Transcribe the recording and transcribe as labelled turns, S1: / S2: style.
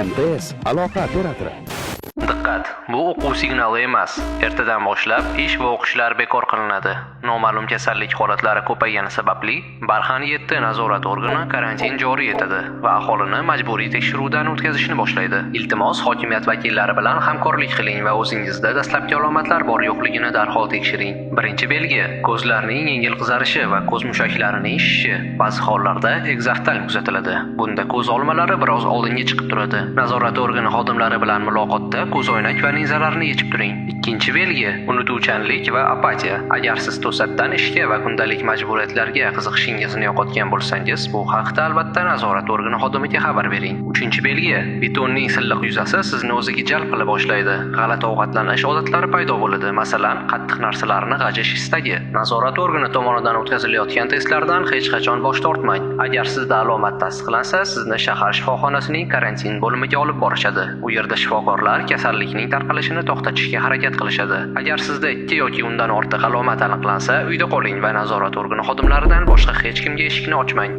S1: MTS aloqa operatori.
S2: Diqqat! Bu o'quv signali emas. Ertadan boshlab ish va o'qishlar bekor qilinadi. Noma'lum kasallik holatlari ko'paygani sababli Barxan 7 nazorat organi karantin joriy etadi va aholini majburiy tekshiruvdan o'tkazishni boshlaydi. Iltimos, hokimiyat vakillari bilan hamkorlik qiling va o'zingizda dastlabki alomatlar bor yo'qligini darhol tekshiring. Birinchi belgi: ko'zlarning yengil qizarishi va ko'z mushaklarining shishishi. Ba'zi hollarda ekzoftalm kuzatiladi. Bunda ko'z olmalari biroz oldinga chiqib turadi. Nazorat organi xodimlari bilan muloqotda ko'zoynak va linzalarni yechib turing. Ikkinchi belgi: unutuvchanlik va apatiya. Agar siz to'satdan ishga va kundalik majburiyatlarga qiziqishingizni yo'qotgan bo'lsangiz, bu haqda albatta nazorat organi xodimiga xabar bering. Uchinchi belgi: betonning silliq yuzasi sizni o'ziga jalb qila boshlaydi. G'alati ovqatlanish odatlari paydo bo'ladi. Masalan, qattiq narsalarni g'ajish istagi. Nazorat organi tomonidan o'tkazilayotgan testlardan hech qachon bosh tortmang. Agar sizda alomat tasdiqlansa, sizni shahar shifoxonasining karantin bo'limiga olib borishadi. U yerda shifokorlar kasallikning tarqalishini to'xtatishga harakat qilishadi. Agar sizda ikki yoki undan ortiq alomat aniqlansa, uyda qoling va nazorat organi xodimlaridan boshqa hech kimga eshikni ochmang.